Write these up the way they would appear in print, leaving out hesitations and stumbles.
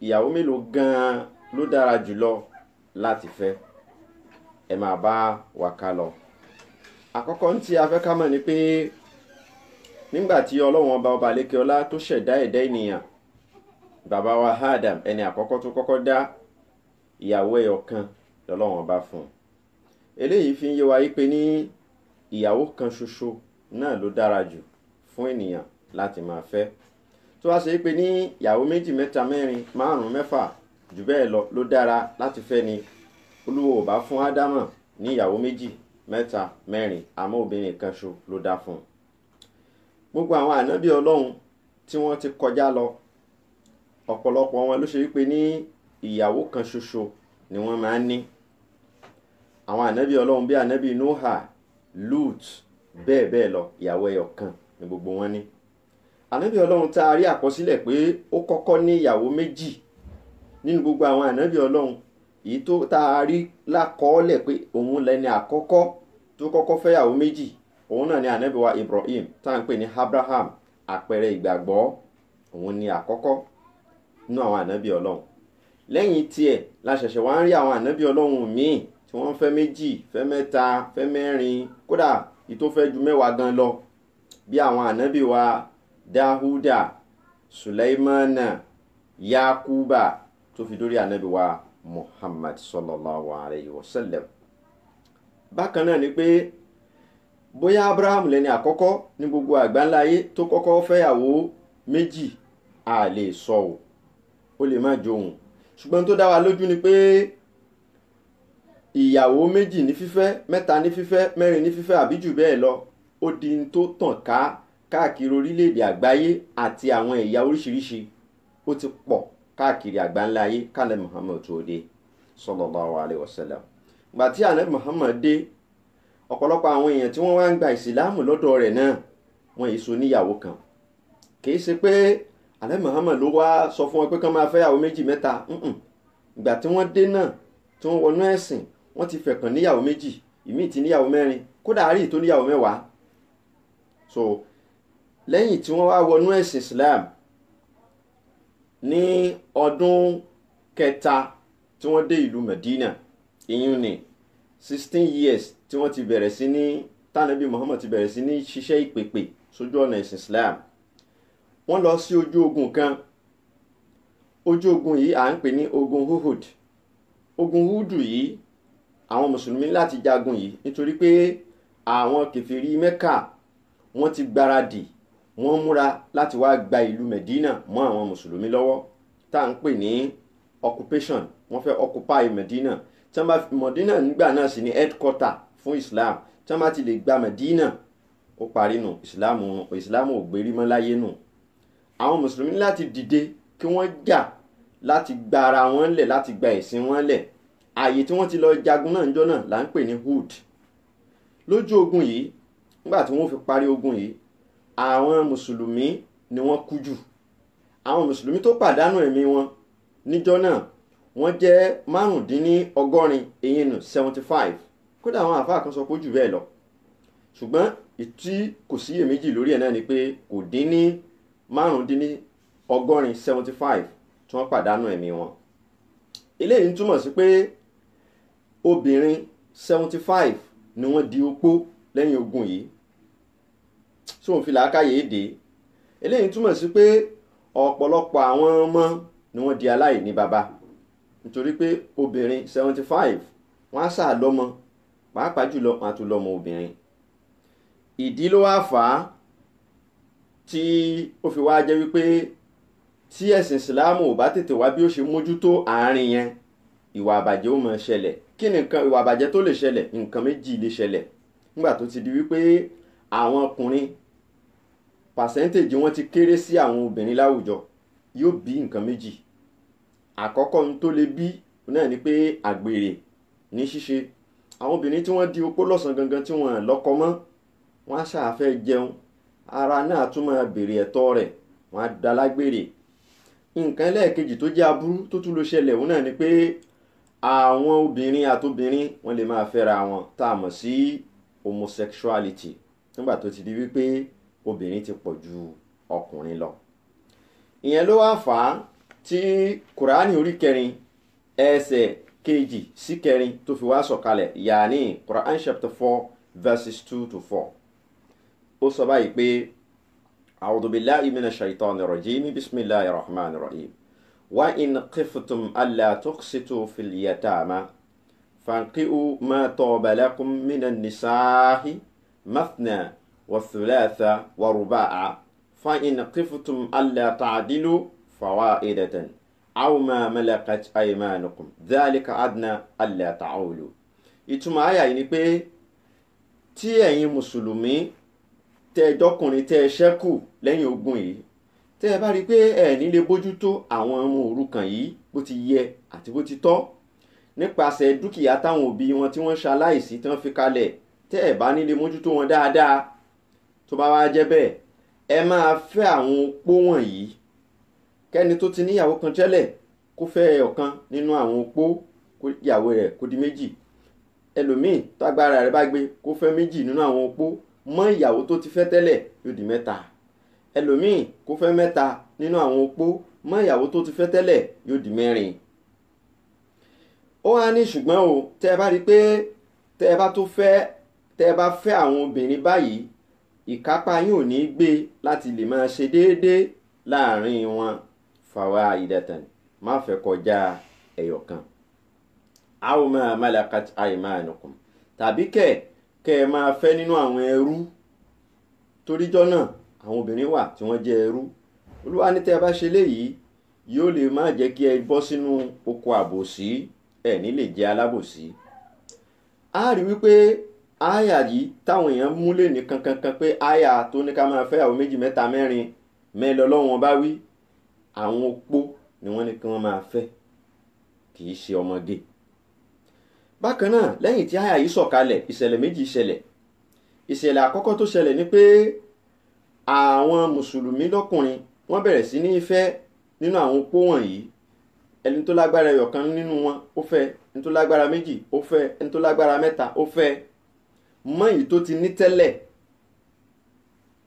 Ìyàwó mélòó gan-an ló dára jùlọ láti fẹ́? Ẹ máa bá wa ká lọ. Àkọ́kọ́ tí a fẹ́ ká mọ̀ ni pé nígbà tí Ọlọ́run ọba ọba àlékeọlá tó ṣẹ̀dá ẹ̀dá ènìyàn, bàbá wa Adam, ẹni àkọ́kọ́ tó kọ́kọ́ dá, ìyàwó ẹyọ kan lọ́lọ́run ọba fún un. Eléyìí fi ń yé wa yí pé ní ìyàwó kan ṣoṣo náà ló dára jù fún ènìyàn láti máa fẹ́. Tó wá ṣe pé ní ìyàwó méjì, mẹ́ta, mẹ́rin, márùn-ún, mẹ́fà jù bẹ́ẹ̀ lọ ló dára láti fẹ́ ni, Olúwa ò bá fún Ádámọ̀ ní ìyàwó méjì, mẹ́ta, mẹ́rin, àmọ́ obìnrin kan ṣo ló dá fún un. Gbogbo àwọn ànábì Ọlọ́run tí wọ́n ti kọjá lọ, ọ̀pọ̀lọpọ̀ wọn ló ṣe wípé ní ìyàwó kan ṣoṣo ni wọ́n máa ń ní. Àwọn ànábì Ọlọ́run bí ànábì Nóhà, Lut, bẹ́ẹ̀ bẹ́ẹ̀ lọ, ìyàwó ẹyọ kan ni gbogbo wọn ní. Ànábì Ọlọ́run tá a rí àkọsílẹ̀ pé ó kọ́kọ́ ní ìyàwó méjì nínú gbogbo àwọn ànábì Ọlọ́run, èyí tó tá a rí lákọọ́lẹ̀ pé òun lẹni àkọ́kọ́ tó kọ́kọ́ fẹ́yàwó méjì, òun náà ni ànábì wa Ibrahim tá à ń pè ní Abraham, àpẹẹrẹ ìgbàgbọ́, òun ni àkọ́kọ́ nínú àwọn ànábì Ọlọ́run. Lẹ́yìn tiẹ̀ la ṣẹ̀ṣẹ̀ wá ń rí àwọn ànábì Ọlọ́run míì tí wọ́n fẹ́ méjì, fẹ́ mẹ́ta, fẹ́ mẹ́rin, kódà èyí tó fẹ́ ju mẹ́wàá gan lọ, bí àwọn ànábì wa Dáhúdà, Sùlẹ́mánà, Yakuba, tó fi dórí ànábì wa Muhammad sallallahu alayhi wa sallam. Bákan náà ni pé bóyá Abraham lẹni àkọ́kọ́ ní gbogbo àgbáńlá ayé tó kọ́kọ́ fẹ́yàwó méjì, a lè sọ ò, ó lè má johun. Ṣùgbọ́n tó dá wa lójú ni pé ìyàwó méjì ní fífẹ́, mẹ́ta ní fífẹ́, mẹ́rin ní fífẹ́ àbí jù bẹ́ẹ̀ lọ, ó di n tó tàn ká káàkiri orílẹ̀-èdè àgbáyé àti àwọn ẹ̀yà oríṣiríṣi, ó ti pọ̀ káàkiri àgbáńlá ayé kálẹ̀ Muhammad tó dé sallallahu alayhi wa sallam. Ìgbà tí ànábì Muhammad dé, ọ̀pọ̀lọpọ̀ àwọn èèyàn tí wọ́n wá ń gba ìsìláàmù lọ́dọ̀ rẹ̀ náà, wọ́n yìí so níyàwó kan. Kìí ṣe pé ànábì Muhammad ló wá sọ fún wọn pé kán máa fẹ́yàwó méjì, mẹ́ta. Ìgbà tí wọ́n dé náà, tí wọ́n wọnú ẹ̀sìn, wọ́n ti fẹ̀kàn níyàwó méjì, ìmíì ti níyàwó mẹ́rin, kódà àárí tó níyàwó mẹ́wàá. So lẹ́yìn tí wọ́n wá wọnú ẹ̀sìn Islam ní ọdún kẹta tí wọ́n dé ìlú Medina, ìyún ní 16 years tí wọ́n ti bẹ̀rẹ̀ sí ní tánàbí Muhammad ti bẹ̀rẹ̀ sí ní ṣiṣẹ́ ìpèpè sójú ọ̀nà ẹ̀sìn Islam, wọ́n lọ sí ojú ogun kan. Ojú ogun yìí à ń pè ní ogun Uhud. Ogun Uhud yìí, àwọn mùsùlùmí láti jagun yìí nítorí pé àwọn kèfèrí Mẹ́kà wọ́n ti gbáradì, wọ́n múra láti wá gba ìlú Medina mọ́ àwọn mùsùlùmí lọ́wọ́, tá à ń pè ní occupation. Wọ́n fẹ́ occupy Medina. Tí wọ́n bá Medina nígbà náà sì ní headquarter fún Islam. Tí wọ́n bá ti lè gba Medina, ó parí nù, Islam ò gbérí mọ́ láyé nù. Àwọn mùsùlùmí láti dìde kí wọ́n jà láti gba ara wọn lẹ̀, láti gba ẹ̀sìn wọn lẹ̀. Ààyè tí wọ́n ti lọ jagun náà níjọ́ náà là ń pè ní Uhud. Lójú ogun yìí, nígbà tí wọ́n fi parí ogun yìí, àwọn mùsùlùmí ni wọ́n kú jù. Àwọn mùsùlùmí tó pàdánù ẹ̀mí wọn níjọ́ náà, wọ́n jẹ́ 95, eyín nù 75. Kódà àwọn àfáà kan sọ pé ó jù bẹ́ẹ̀ lọ, ṣùgbọ́n ìtí kò síyèméjì lórí ẹ̀ náà ni pé kò dín ní 95, 75 tí wọ́n pàdánù ẹ̀mí wọn. Eléyìí ń túmọ̀ sí pé obìnrin 75 ni wọ́n di opó lẹ́yìn ogun yìí. Tí òun fi làákàyè dé, eléyìí túmọ̀ sí pé ọ̀pọ̀lọpọ̀ àwọn ọmọ ni wọ́n di aláìní bàbá, nítorí pé obìnrin 75 wọ́n á sáà lọ́mọ, pàápàá jùlọ wọ́n á tún lọ́mọ obìnrin. Ìdí ló wá fà á tí ó fi wá jẹ́ wípé tí ẹ̀sìn Ìsìláàmù ò bá tètè wá bí ó ṣe mójútó àárín yẹn, ìwà àbàjẹ́ ó máa ṣẹlẹ̀. Kí ni nǹkan ìwà àbàjẹ́ tó lè ṣẹlẹ̀? Nǹkan méjì lè ṣẹlẹ̀. Nígbà tó ti di wípé àwọn ọkùnrin pàṣẹ́ntéèjì wọn ti kéré sí àwọn obìnrin láwùjọ, yóò bí nǹkan méjì. Àkọ́kọ́ ohun tó lè bí náà ni pé àgbèrè ní ṣíṣe. Àwọn obìnrin tí wọ́n di opó lọ́sàn gangan tí wọ́n lọ́kọ mọ́, wọ́n á ṣàfẹ́ jẹun, ara náà tún máa béèrè ẹ̀tọ́ rẹ̀, wọ́n á dalágbèrè. Nǹkan ẹlẹ́ẹ̀kejì tó jẹ́ aburú tó tún lè ṣẹlẹ̀ òun náà ni pé àwọn obìnrin àtobìnrin wọ́n lè máa fẹ́ra wọn, tá a mọ̀ sí homosexuality, nígbà tó ti di wípé obìnrin ti pọ̀ ju ọkùnrin lọ. Ìyẹn ló wá fà á tí Kùránì orí kẹrin ẹsẹ̀ kejì sí kẹrin tó fi wá sọ̀kalẹ̀, yàní Quran chapter 4 verses 2 to 4. Ó sọ báyìí pé a'udhu billahi minash shaitani rajim, bismillahir rahmanir rahim, wa in khiftum alla tuqsitu fil yatama fankihu ma taba lakum minan nisa'i mathna wa thulatha wa ruba'a fa in khiftum alla ta'dilu fawa'idatan aw ma malakat aymanukum dhalika adna alla ta'ulu. Ìtumọ̀ àyà yìí ni pé tí ẹ̀yin mùsùlùmí tẹ́ ẹ jọ́kùnrin tẹ́ ẹ ṣẹ́kù lẹ́yìn ogun yìí, tẹ́ ẹ bá rí i pé ẹ ní lè bójútó àwọn ọmọ òrukàn yìí bó ti yẹ àti bó ti tọ́ nípasẹ̀ dúkìá táwọn òbí wọn tí wọ́n ṣaláìsí tí wọ́n fi kalẹ̀, tẹ́ ẹ bá ní lè mójútó wọn dáadáa, tó bá wá jẹ́ bẹ́ẹ̀, ẹ máa fẹ́ àwọn opó wọ̀nyí. Kẹ́ni tó ti níyàwó kan tẹ́lẹ̀ kó fẹ́ ọ̀kan nínú àwọn opó, kó ìyàwó rẹ̀ kó di méjì. Ẹlòmíì tágbára rẹ̀ bá gbé kó fẹ́ méjì nínú àwọn opó, mọ́ ìyàwó tó ti fẹ́ tẹ́lẹ̀ yóò di mẹ́ta. Ẹlòmíì kó fẹ́ mẹ́ta nínú àwọn opó, mọ́ ìyàwó tó ti fẹ́ tẹ́lẹ̀ yóò di mẹ́rin. Ó wá ní ṣùgbọ́n o, tẹ́ ẹ bá rí i pé tẹ́ ẹ bá tó fẹ́, tẹ́ ẹ bá fẹ́ àwọn obìnrin báyìí, ìkápá yín ò ní gbé láti lè máa ṣe déédéé láàrin wọn. Fawa'idatan, má fẹ́ kọjá ẹyọ kan. Aw ma malakat aymanukum, tàbí kẹ́ ẹ máa fẹ́ nínú àwọn ẹrú, toríjọ́ náà àwọn obìnrin wà tí wọ́n jẹ́ ẹrú. Olúwa ní tẹ́ ẹ bá ṣe léyìí, yóò lè má jẹ́ kí ẹ bọ́ sínú oko àbòsí, ẹ ní lè jẹ́ alábòsí. A rí wípé àyà yìí táwọn èèyàn múlẹ̀ ní kankankan pé àyà tó ní ká máa fẹ́ àwọn méjì mẹ́ta mẹ́rin mẹ́lọ lọ́wọ́n bá wí, àwọn opó ni wọ́n ní kí wọ́n máa fẹ́, kì í ṣe ọmọge. Bákan náà, lẹ́yìn tí àyà yìí sọ̀kalẹ̀, ìṣẹ̀lẹ̀ méjì ṣẹlẹ̀. Ìṣẹ̀lẹ̀ àkọ́kọ́ tó ṣẹlẹ̀ ni pé àwọn mùsùlùmí lọ́kùnrin wọ́n bẹ̀rẹ̀ sí ní fẹ́ nínú àwọn opó wọ̀nyí. Ẹni tó lágbára ẹyọ̀kan nínú wọn ó fẹ́, ẹni tó lágbára méjì ó fẹ́, ẹni tó lágbára mẹ́ta ó fẹ́, mọ́ èyí tó ti ní tẹ́lẹ̀,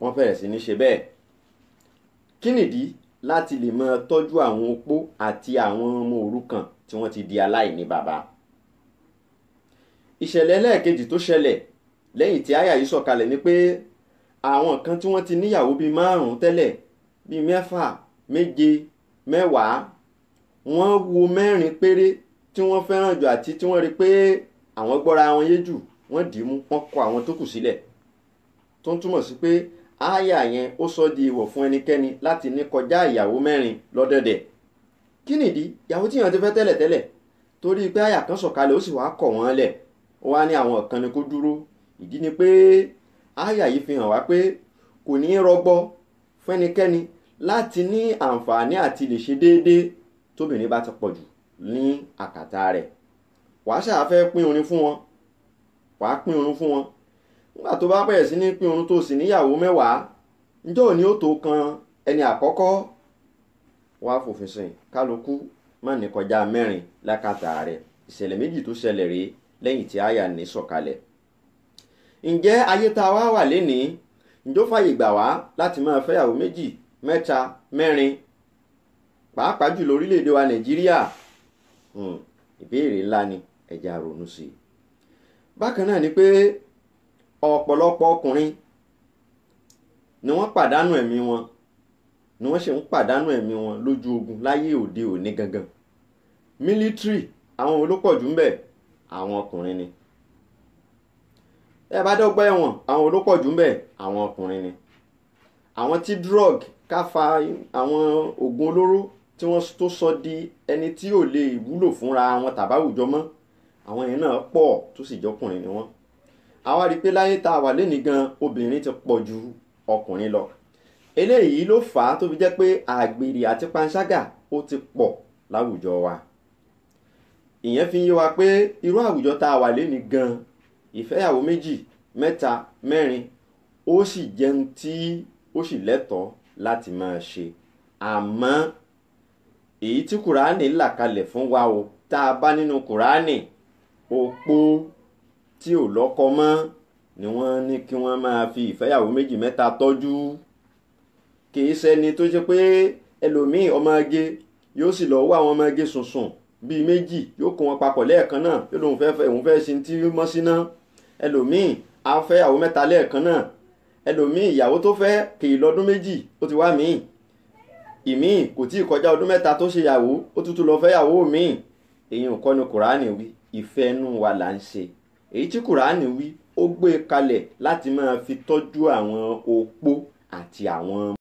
wọ́n bẹ̀rẹ̀ sí ní ṣe bẹ́ẹ̀. Kí nìdí? Láti lè máa tọ́jú àwọn opó àti àwọn ọmọ òrukàn tí wọ́n ti di aláìní bàbá. Ìṣẹ̀lẹ̀ ẹlẹ́ẹ̀kejì tó ṣẹlẹ̀ lẹ́yìn tí àyà yìí sọ̀kalẹ̀ ni pé àwọn kan tí wọ́n ti níyàwó bíi márùn-ún tẹ́lẹ̀, bíi mẹ́fà, méje, mẹ́wàá, wọ́n wo mẹ́rin péré tí wọ́n fẹ́ràn jù àti tí wọ́n rí pé àwọn gbọ́ra wọn yé jù, wọ́n dì í mú, wọ́n kọ àwọn tó kù sílẹ̀. Tó ń túmọ̀ sí pé àyà yẹn ó sọ di ìwọ̀ fún ẹnikẹ́ni láti ní kọjá ìyàwó mẹ́rin lọ́dẹ̀dẹ̀. Kí nìdí? Ìyàwó tí èèyàn ti fẹ́ tẹ́lẹ̀ tẹ́lẹ̀, torí pé àyà kan sọ̀kalẹ̀ ó sì wá kọ̀ wọ́n lẹ̀, ó wá ní àwọn kan ni kó dúró. Ìdí ni pé àyà yìí fi hàn wá pé kò ní rọgbọ fún ẹnikẹ́ni láti ní àǹfààní àti lè ṣe déédéé tóbìnrin bá ti pọ̀ jù ní àkàtà rẹ̀. Wàá ṣáà fẹ́ pín orin fún wọn, wàá pín orin fún wọn. Nígbà tó bá bẹ̀rẹ̀ sí ní pín oorun tó sì níyàwó mẹ́wàá, ǹjọ́ òní ó tó kan ẹni àkọ́kọ́? Wàá fòfin sìn kálukú má ní kọjá mẹ́rin lákàtà rẹ̀. Ìṣẹ̀lẹ̀ méjì tó ṣẹlẹ̀ rèé lẹ́yìn tí àyà ní sọ̀kalẹ̀. Ǹjẹ́ ayé tá a wá wà lénìí, ǹjọ́ fàyè gbà wá láti máa fẹ́yàwó méjì, mẹ́ta, mẹ́rin, pàápàá jùlọ orílẹ̀-èdè wa Nàìjíríà? Ìbéèrè ńlá ni, ẹ jẹ́ á ronú sí i. Bákan náà ni pé ọ̀pọ̀lọpọ̀ ọkùnrin ni wọ́n pàdánù ẹ̀mí wọn, ni wọ́n ṣe ń pàdánù ẹ̀mí wọn lójú ogun láyé òde òní gangan. Mílítírì, àwọn olópọ̀jù ń bẹ, àwọn ọkùnrin ni. Ẹ bá dọ́gba ẹ̀wọ̀n, àwọn olópọ̀jù ń bẹ, àwọn ọkùnrin ni. Àwọn tí drug ká fa àwọn oògùn olóró tí wọ́n tó sọ di ẹni tí ò lè wúlò fúnra wọn tàbáwùjọ mọ́, àwọn yẹn náà pọ̀ tó sì jọkùnrin ni wọ́n. Àwa rí i pé láyé tá a wà lénìí gan, obìnrin ti pọ̀ ju ọkùnrin lọ. Eléyìí ló fà á tó fi jẹ́ pé àgbèrè àti panṣágà ó ti pọ̀ láwùjọ wa. Ìyẹn fi ń yé wa pé irú àwùjọ tá a wà lénìí gan, ìfẹ́yàwó méjì, mẹ́ta, mẹ́rin ó sì jẹun tí ó sì lẹ́tọ̀ọ́ láti máa ṣe. Àmọ́ èyí tí Kùránì là kalẹ̀ fún wa o, tá a bá nínú Kùránì, opó tí ò lọ́kọ mọ́ ni wọ́n ní kí wọ́n máa fi ìfẹ́yàwó méjì mẹ́ta tọ́jú. Kì í ṣẹni tó ṣe pé ẹlòmíì ọmọge Yóò sì lọ wá àwọn ọmọge sùnsùn bíi méjì, yóò kó wọn papọ̀ lẹ́ẹ̀kan náà, yóò lóun fẹ́ òun fẹ́ ṣe tí mọ́ síná. Ẹlòmíì á fẹ́ ìyàwó mẹ́ta lẹ́ẹ̀kan náà. Ẹlòmíì ìyàwó tó fẹ́ kì í lọ́dún méjì ó ti wá míì. Ìmíì kò tí ì kọjá ọdún mẹ́ta tó ṣe ìyàwó, ó tútù lọ fẹ́ ìyàwó míì. Èyí ò kọ́ ni Kùránì wí, ìfẹ́ inú wa là ń ṣe. Èyí tí Kùránì wí, ó gbé kalẹ̀ láti máa fi tọ́jú àwọn opó àti àwọn